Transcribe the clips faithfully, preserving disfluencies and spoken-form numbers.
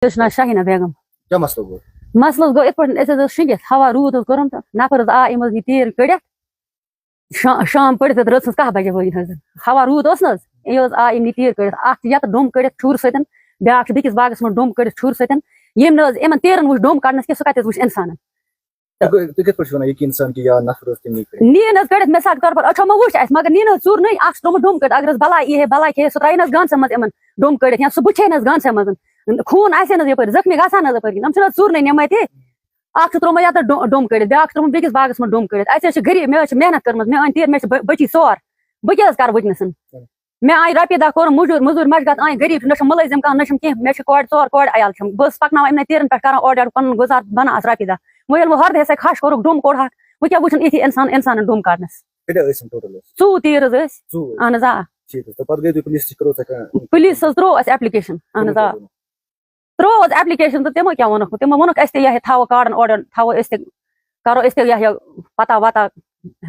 مےٚ حظ چھُ ناو شاہیٖنہ بیگم۔ کیٛاہ مسلہٕ گوٚو؟ مسلہٕ حظ گوٚو یِتھ پٲٹھۍ، أسۍ حظ ٲس شۄنٛگِتھ، ہوا روٗد حظ کوٚرُن تہٕ نفر حظ آو، أمۍ حظ نی تیٖر کٔڑِتھ۔ شا- شام پٔرِتھ حظ رٲژ ہٕنٛز کاہ بجے وٲتۍ حظ۔ ہوا روٗد اوس نہٕ حظ، یہِ حظ آو، أمۍ نی تیٖر کٔڑِتھ۔ اکھ چھُ یَتھ ڈوٚم کٔڑِتھ چھُرِ سۭتۍ، بیٛاکھ چھُ بیٚکِس باغس منٛز ڈوٚم کٔڑِتھ چھُرِ سۭتۍ۔ ییٚمۍ نہٕ حظ یِمن تیٖرن وٕچھ ڈوٚم کڑنس کینٛہہ، سُہ کتہِ حظ وٕچھ انسانن؟ تُہۍ کِتھ- تُہۍ کِتھ پٲٹھۍ چھِو ونان یہِ کہِ انسان کہِ یا نفر اوس تٔمۍ نی کٔڑِتھ؟ نی نہٕ حظ کٔڑِتھ، مےٚ سا کٔر پتہٕ، أچھو ما وٕچھ اَسہِ، مگر نی نہٕ حظ ژوٗر نٕے، اکھ چھُ ترٛوومُت ڈوٚم کٔڑِتھ، اگر حظ بلاے یی ہے، بلاے کھے ہے، سُہ ترٛایہِ نہٕ حظ گانسہٕ منٛز یِمن ڈوٚم کٔڑِتھ، یا سُہ بُچھِ ہے نہٕ حظ گانسہٕ منٛز۔ خوٗن آسہِ ہے نہٕ حظ یپٲرۍ، زخمی گژھِ ہا نہٕ حظ یپٲرۍ کِنۍ؟ یِم چھِنہٕ حظ ژوٗرنٕے نِمٕتۍ۔ اکھ چھُ ترٛوومُت یتھ ڈو- ڈوٚم کٔڑِتھ، بیٛاکھ چھُ ترٛوومُت بیٚکِس باغس منٛز ڈوٚم کٔڑِتھ۔ اَسہِ حظ چھِ غریٖب، مےٚ حظ چھِ محنت کٔرمٕژ، مےٚ أنۍ تیٖر، مےٚ چھِ بٔ- بٔچی ژور، بہٕ کیٛاہ حظ کرٕ وٕنکیٚنَس؟ مےٚ آیہِ رۄپیہِ دَہ، کوٚرُم موٚزوٗرۍ، موٚزوٗرۍ مَشقت، آیہِ غریٖب چھِ، نہ چھُم مُلٲزِم کانٛہہ، نہ چھُم کینٛہہ، مےٚ چھِ کورِ ژور، کورِ عیال چھِم، بہٕ ٲسٕس پَکناوان یِمنٕے تیٖرَن پٮ۪ٹھ، کَران اورٕ یورٕ پَنُن گُزار، بَنان آسہٕ رۄپیہِ دَہ۔ وۄنۍ ییٚلہِ وۄنۍ ہردٕ ہٮ۪سَے کھَش کوٚرُکھ، ڈوٚم کوٚڑہَکھ، وۄنۍ کیٛاہ وٕچھُن یِتھی اِنسان، اِنسانَن ڈوٚم کَڑنَس؟ کۭتیٛاہ ٲسۍ یِم ٹوٹل ٲسۍ؟ ژوٚوُہ تیٖر حظ ٲسۍ۔ ژوٚوُہ ٲسۍ۔ اَہَن حظ، آ۔ ٹھیٖک حظ، تہٕ پَتہٕ گٔے تُہۍ پُلیٖسَس، کٔرٕو تۄہہِ کانٛہہ؟ پُلیٖسَس ترٛوو اَسہِ اٮ۪پلِکیشَن، اَہَن حظ، آ۔ ترٛوو حظ اٮ۪پلِکیشَن تہٕ تِمو کیٛاہ ووٚنُکھ؟ تِمو ووٚنُکھ، أسۍ تہِ یہِ ہا تھاوو کاڑَن آرڈَر، تھاوو أسۍ تہِ، کَرو أسۍ تہِ یہِ ہا پَتہ وَتہ،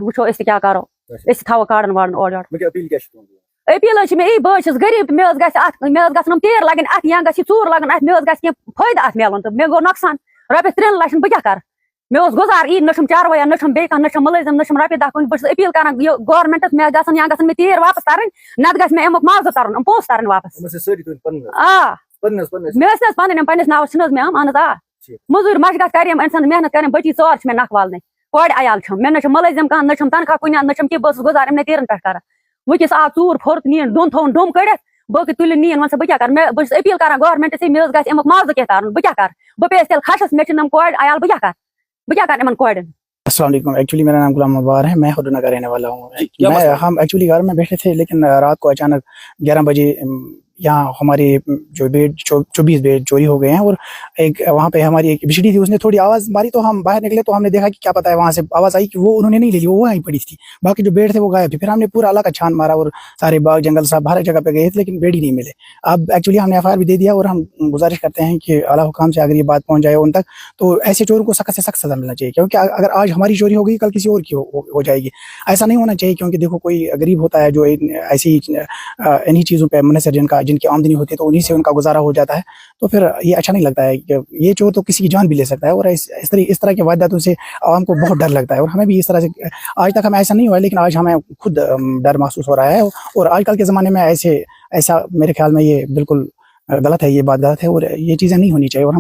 وٕچھو أسۍ تہِ کیٛاہ کَرو، اچھا۔ أسۍ تہِ تھاوو کاڑَن واڑَن اورٕ یورٕ۔ وۄنۍ کیٛاہ اپیٖل کیٛاہ چھِ تُہٕنٛز؟ اپیل حظ چھِ مےٚ یی، بہٕ حظ چھَس غریٖب تہٕ مےٚ حظ گژھِ اَتھ، مےٚ حظ گژھن یِم تیٖر لَگٕنۍ اَتھ، یا گژھِ یہِ ژوٗر لَگُن اَتھ، مےٚ حظ گژھِ کینٛہہ فٲیدٕ اَتھ میلُن تہٕ مےٚ گوٚو نۄقصان رۄپیَس ترٛٮ۪ن لَچھَن، بہٕ کیٛاہ کَرٕ؟ مےٚ اوس گُزار یی، نہ چھُم چاروٲیا، نہ چھُم بیٚیہِ کانٛہہ، نہ چھُم مُلٲزِم، نہ چھُم رۄپیہِ دَہ کُنہِ۔ بہٕ چھَس اپیل کَران یہِ گورمٮ۪نٛٹَس، مےٚ گژھن یا گژھن مےٚ تیٖر واپَس تَرٕنۍ، نَتہٕ گژھِ مےٚ اَمیُک معاوضہٕ تَرُن، یِم پونٛسہٕ تَرٕنۍ واپَس۔ یِم ٲسۍ سٲری تُہٕنٛدۍ پَنٕنۍ حظ؟ آ، پَنٕنۍ حظ، پَنٕنۍ حظ؟ مےٚ ٲسۍ نہ حظ پَنٕنۍ، یِم پَنٕنِس ناوَس چھِنہٕ حظ مےٚ یِم، اَہَن حظ آ۔ ٹھیٖک۔ مٔزوٗرۍ مَشقت کَرِ یِم اِنسانَس، محنت کَرِ یِم، بٔچی ژور چھِ مےٚ نَکھٕ والنٕے، کورِ عیال چھَم، مےٚ نہ چھُ مُلٲزِم کانٛہہ، نہ چھُم تَنخواہ کُنہِ، نہ چھُم کینٛہہ، بہٕ ٲسٕس گُزار یِمنٕے تیٖرَن پٮ۪ٹھ کَران۔ وٕنکیٚس آو ژوٗر پھوٚر تہٕ نِیَن دۄن تھوٚوُن ڈوٚم کٔڑِتھ، بٲقٕے تُلِن نِیَن، وَن سا بہٕ کیٛاہ کَرٕ؟ مےٚ، بہٕ چھَس اپیل کَران گورمٮ۪نٛٹَس، ہے مےٚ حظ گژھِ اَمیُک معاوضہٕ کینٛہہ تَرُن، بہٕ کیٛاہ کَرٕ؟ بہٕ پیٚیَس تیٚلہِ کھَشَس، مےٚ چھِ یِم کورِ عیال، بہٕ کیٛاہ کَرٕ؟ بہٕ کیٛاہ کَرٕ یِمَن کورٮ۪ن؟ السلام علیکم، ایکچولی میرا نام غلام مبار ہے، میں ہڈونا کا رہنے والا ہوں۔ کیا میں مسئلہ؟ ہم ایکچولی گھر میں بیٹھے تھے، لیکن رات کو اچانک گیارہ بجے، ام، یہاں ہمارے جو بیڈ، چو-، چوبیس بیڈ چوری ہو گئے ہیں، اور ایک وہاں پہ ہماری ایک بچڑی تھی، اس نے تھوڑی آواز ماری تو ہم باہر نکلے تو ہم نے دیکھا کہ کیا پتہ ہے، وہاں سے آواز آئی کہ وہ انہوں نے نہیں لی، وہ وہیں پڑی تھی، باقی جو بیڈ تھے وہ غائب تھے۔ پھر ہم نے پورا علاقہ چھان مارا اور سارے باغ جنگل سب ہر جگہ پہ گئے تھے، لیکن بیڈ ہی نہیں ملے۔ اب ایکچولی ہم نے ایف آئی آر بھی دے دیا اور ہم گزارش کرتے ہیں کہ اعلیٰ حکام سے اگر یہ بات پہنچ جائے ان تک، تو ایسے چوروں کو سخت سے سخت سزا ملنا چاہیے، کیونکہ اگر آج ہماری چوری ہو گئی، کل کسی اور کی ہو، ہو جائے گی۔ ایسا نہیں ہونا چاہیے، کیونکہ دیکھو، کوئی غریب ہوتا ہے جو ان- ایسی آ، انہی چیزوں پہ منحصر، جن کا، جن کی آمدنی ہوتی ہے، تو انہی سے ان کا گزارا ہو جاتا ہے، تو پھر یہ اچھا نہیں لگتا ہے کہ یہ چور تو کسی کی جان بھی لے سکتا ہے، اور اس اس طرح اس طرح کے وارداتوں سے عوام کو بہت ڈر لگتا ہے، اور ہمیں بھی اس طرح سے، آج تک ہمیں ایسا نہیں ہوا ہے، لیکن آج ہمیں خود ام، ڈر محسوس ہو رہا ہے، اور آج کل کے زمانے میں ایسے ایسا میرے خیال میں یہ بالکل غلط ہے، یہ بات غلط ہے، اور یہ چیزیں نہیں ہونی چاہیے، اور